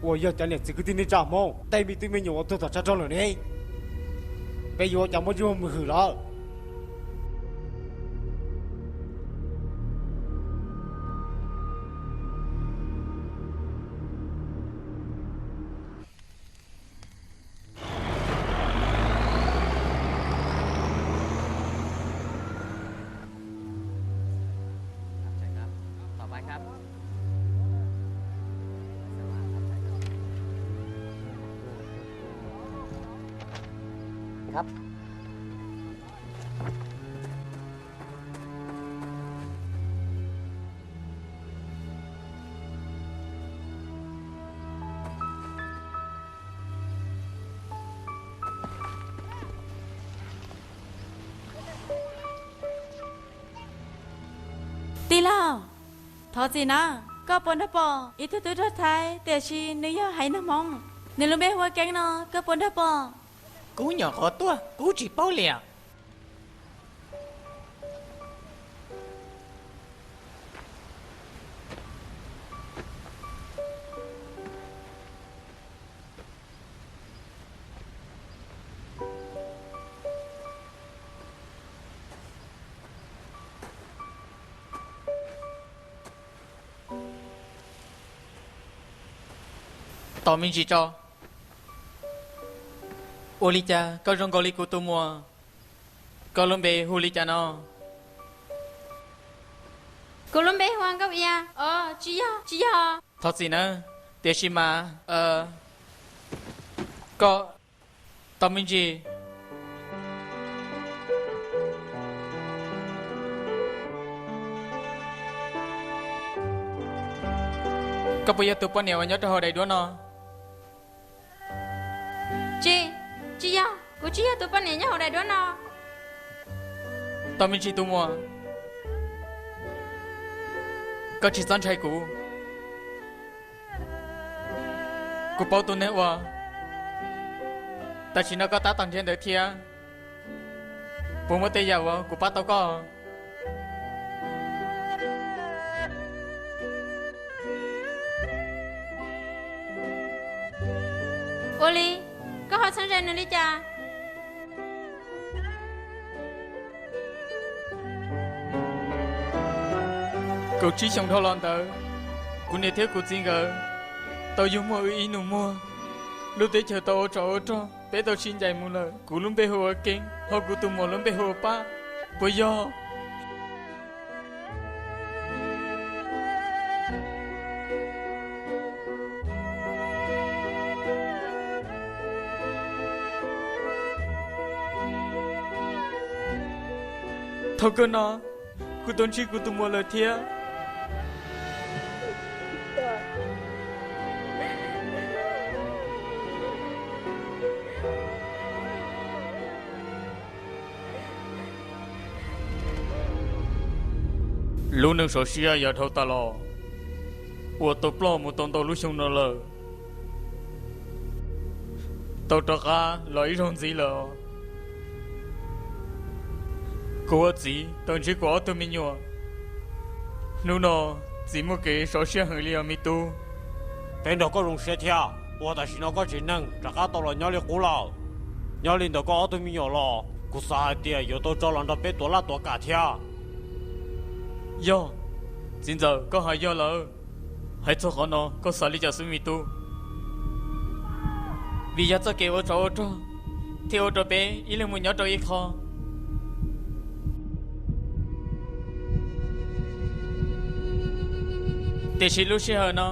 Uas yog cov niam txiv kwv tij neej tsa Hmoob tej me tub me nyuam uas tuag tom tshav rog lawm ne, peb yuav ua cas muaj zog mus hwm lawv? Tij laug, thov txim na, koj puas nrog pom ib tug tub rog Thaib tiam sis nws yog haiv neeg Hmoob, nws lub npe hu ua Keeb no, koj puas nrog pom? Kuv nyuam qhuav tuaj, kuv tsis paub li. Tos me ntsis tso. Ua li cas koj zoo nkaus li kuv tus muam? Koj lub npe hu li cas no? Kuv lub npe hu ua Nkauj Ia. Os, tsis yog, tsis yog. Thov txim nawb, tiam sis mas, koj, tos me ntsis. Koj puas yog tus poj niam uas nyob rau hauv daim duab no? Tsis, tsis yog, kuv tsis yog tus poj niam nyob hauv daim duab no. Tos me ntsis tus muam, koj tsis txhob ntshai kuv. Kuv paub tus neeg uas tam sim no koj tab tom nrhiav ntawd thiab puas muaj tej yam uas kuv pab tau koj? Ua li, koj ho txhob ntshai nws li cas? Kaum tsib xyoos dhau los ntawd, kuv niam thiab kuv txiv nkawd tau yug muaj wb ib nus muag. Lub teb chaws tau ua tsov ua rog, peb tau sib ncaim mus lawm. Kuv lub npe hu ua Keeb, ho kuv tus muam lub npe hu ua Pab. Puas yog? Thaum kawg no, kuv tau ntsib kuv tus muam lawm thiab. Lub neej sov siab yav dhau tas los ua tau ploj mus tau ntau lub xyoo no lawm. Tau rov qab los ib zaug ntxiv lawm. Kuv ua txiv tau ntsib kuv ob tug me nyuam. Hnub no txiv muaj kev sov siab heev li os me tub. Peb nrog koj zoo siab thiab uas tam sim no koj tsev neeg rov qab tau los nyob li qub lawm. Nyob li ntawm koj ob tug me nyuam los kuv xav hais tias yuav tau tso los nrog peb tuav laj tuav kam thiab. Yog, txiv ntxawm, koj hais yog lawm. Hais txog qhov no koj xav li cas xwb me tub? Vim yog txoj kev ua tsov ua rog thiaj ua rau peb ib leeg mus nyob rau ib qho. Tiam sis lub sij hawm no,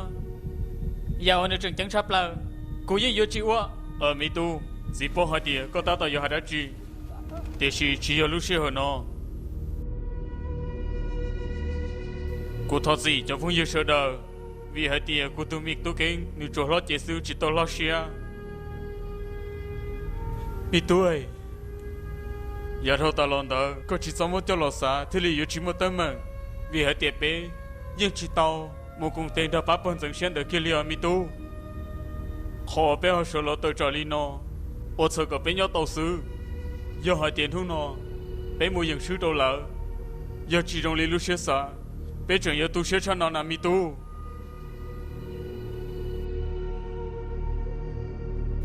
yam uas nws tseem ceeb tshaj plaws, kuv yeej yuav tsis ua. Me tub, txiv paub hais tias koj tab tom yuav hais dab tsi, tiam sis tsis yog lub sij hawm no. Kuv thov txim cov phooj ywg sawv daws, vim hais tias kuv tus me tub Keeb nws tsuas hlob cev xwb tsis tau hlob siab. Me tub, yav dhau tas los ntawd koj tsis txhob muab coj los xav thiaj li yuav tsis muaj teeb meem, vim hais tias peb yeej tsis tau mus koom tes nrog pab pawg ntxeev siab ntawd kiag li os me tub. Qhov uas peb ho sawv los tawm tsam li no, ua txhawm kom peb nyob tau xwb. Yog hais tias hnub no peb mus yeem swb rau lawv, yog tsis zoo li lub siab xav, peb tseem yuav tu siab tshaj no na me tub.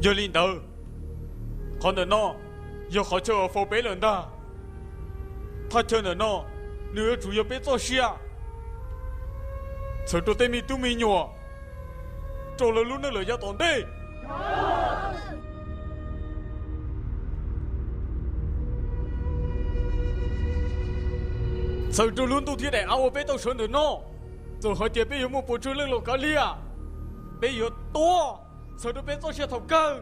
Yog li ntawd, qhov ntawm no yog qhov chaw uas faus peb lawm ntag. Thaj chaw ntawm no nws yuav tsum yog peb txoj sia, txhawm rau tej me tub me nyuam, rau lawv lub neej lawm yav tom ntej. Txhawm rau lub ntuj thiab daim av uas peb tau sawv ntawm no, txawm hais tias peb yuav muaj puas tsawg leej los kav liam, peb yuav tuag txhawm rau peb txoj sia thaum kawg.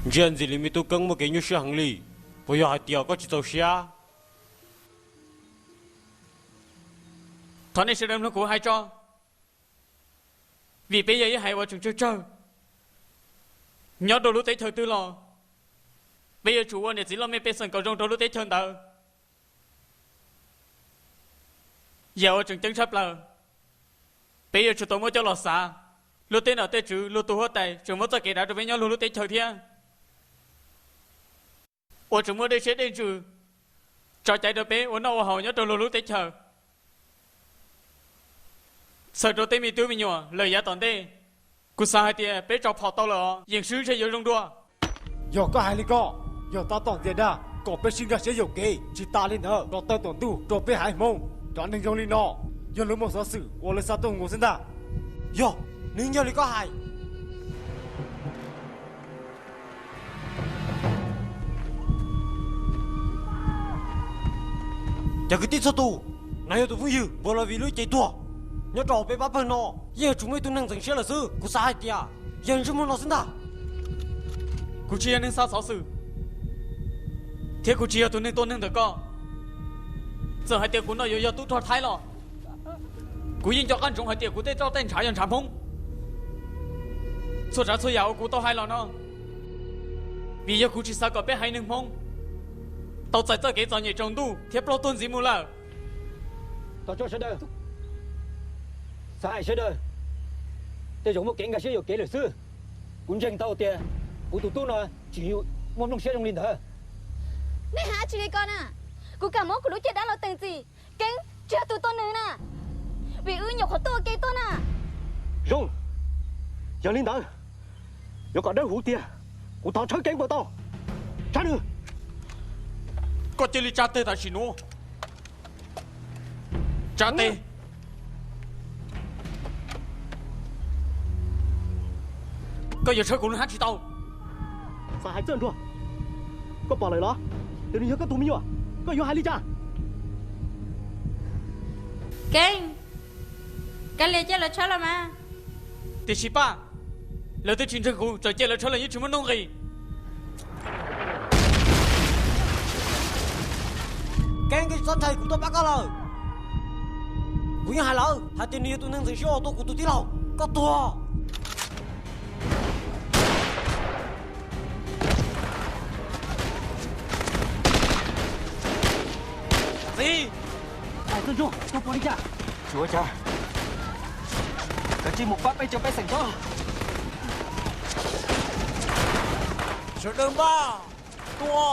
Ntsia ntxim li me tub Keeb muaj kev nyuaj siab heev li, puas yog hais tias koj tsis txaus siab? Thov nej sawv daws mloog kuv hais tso, vim peb yog ib haiv uas tseem tsawg tsawg. Nyob rau lub teb chaws twg los, peb yuav tsum ua niam txiv loj mej pej xeem kom zoo rau lub teb chaws ntawd. Yam uas tseem ceeb tshaj plaws, peb yuav tsum tau muab coj los xav. Lub teb nom tej tswv luag tus huab tais tseem muab txoj kev dav rau peb nyob luag lub teb chaws thiab, uas tseem muaj dej siab dej ntsws tso cai rau peb ua noj ua haus nyob rau luag lub teb chaws. Txhawm rau tej me tub me nyuam lawm yav tom ntej, kuv xav hais tias peb tso phom tau lawm os, yeej swb ntshe yuav zoo dua. Yog koj hais li ko, yog tab tom ntxias dag kom peb sib nkag siab yuam kev tsis tas li ntawd rau taw tom ntuj rau peb haiv Hmoob. Cov neeg zoo li no yog lawv muaj xov xwm uas lawv xa tuaj mus xwb ntag. Yog, nws yog li koj hais. Cov kwv tij txhua tus, no yog tus phooj ywg npua los vim lub cev tuag. Nyob rau hauv peb pab pawg no yeej yuav tsum muaj ib tug neeg ntxeev siab lawm xwb. Kuv xav hais tias yog ntsej muag no xwb ntag. Kuv tsis yog neeg xa xov xwm, thiab kuv tsis yog tus neeg tua neeg ntawm koj. Txawm hais tias kuv no yuav yog tub rog Thaib los, kuv yeej nco qab ntsoov hais tias kuv tej roj tej ntshav yog ntshav Hmoob. Txhua tsav txhua yam uas kuv tau hais los no, vim yog kuv tsis xav kom peb haiv neeg Hmoob tau txais txoj kev txom nyem tsaus ntuj thiab plaub tuag ntxiv mus lawm. Thov tso sawv daws, xav hais sawv daws, tej zaum muaj kev nkag siab yuam kev lawm xwb. Kuv ntseeg tau tias kuv tus tub no tsis muaj nplooj siab zoo li ntawd. Nej hais dab tsi li ko na? Kuv kam muab kuv lub caj dab los teem txim. Keeb tsis yog tus tua nws na, vim wb nyuam qhuav tuaj ua ke tuaj na. Zoo, yog li ntawd, yuav kom dawb huv tiag, kuv thov tshawb Keeb puas tau? Tshawb nws. Koj cia li tsa tes tam sim no. Tsa tes. Koj yuav tshawb kuv lub hnab tsis tau? Xav hais txawj nruag, koj pom lawm los? Tus nws yog koj tus me nyuam, koj yuav hais li cas? Keeb, kav liam cia lawv tshawb los mas. Tiam sis Paj, lawv twb tsis ntseeg kuv, txawm cia lawv tshawb los yeej tsis muaj nuj nqis. Keeb, koj tsis txhob ntshai, kuv tuaj pab koj lawm. Kuv yeej hais lawm hais tias nws yog tus neeg ntxeev siab uas tua kuv tus tij laug, koj tuag. Txiv, hais txawj ntsuag, koj pom li cas? Tsis ua cas, kav tsij mus pab peb cov pej xeem tso. Sawv daws npaj, tua.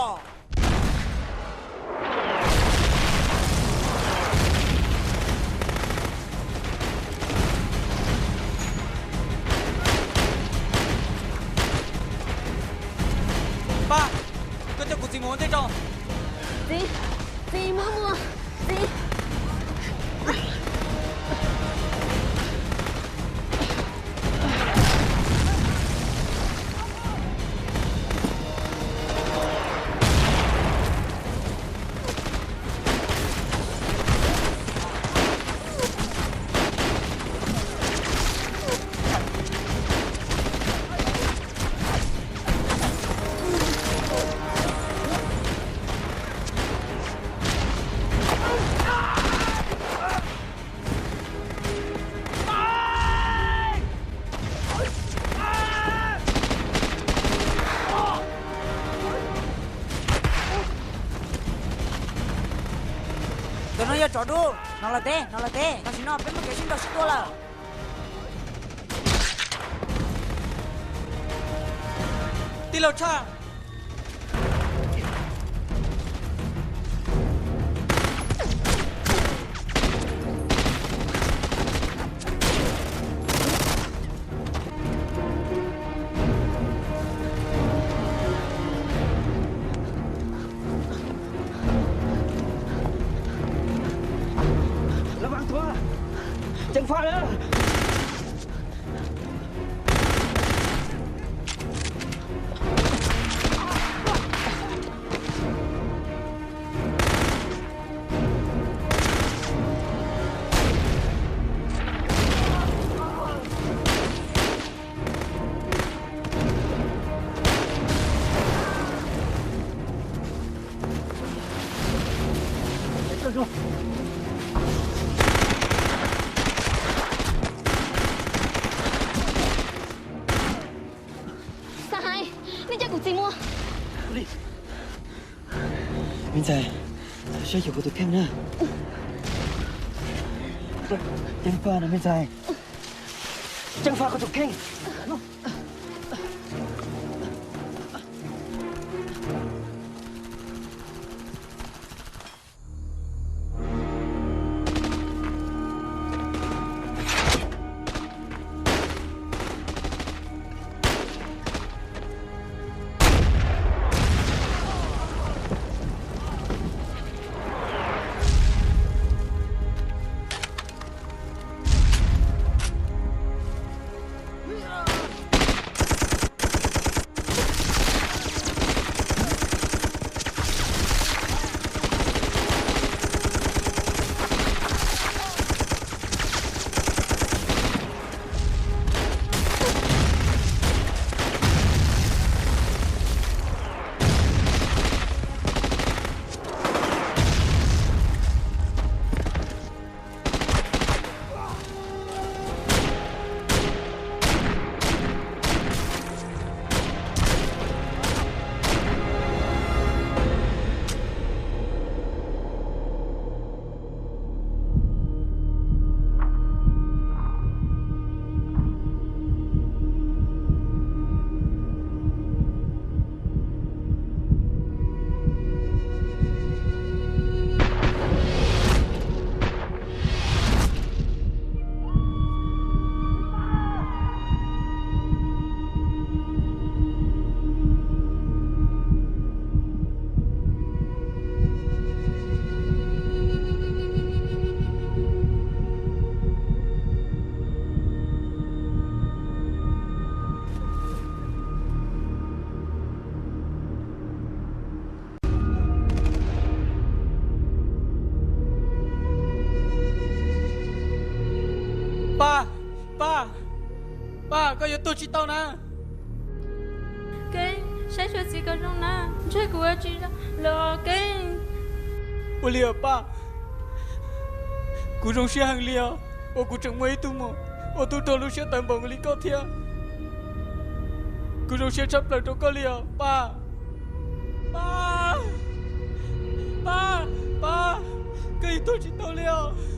Paj, koj coj kuv txiv mus ua ntej tso. Txiv, txiv, maj mus, txiv. Tus no yog tsov dub. No los teb, no los teb, tam sim no peb muaj kev sib nrau sib tua lawm. Tij laug Tshaj. Ceev faj na! Xav hais, nej coj kuv txiv mus. Me ntxhais, saib xyuas kuv tus kheej na. Ceev faj na me ntxhais. Ceev faj kuv tus kheej. Paj, Paj, Paj, koj yuav tuag tsis tau na. Keeb, saib xyuas txiv kom zoo na, ntshe kuv ua tsis zoo los Keeb. Ua li os Paj, kuv zoo siab heev li os, uas kuv tseem muaj ib tug muam uas tub rog lub siab tawv npaum li koj thiab. Kuv zoo siab tshaj plaws rau koj li os Paj. Paj, Paj, Paj, koj yuav tuag tsis tau li os.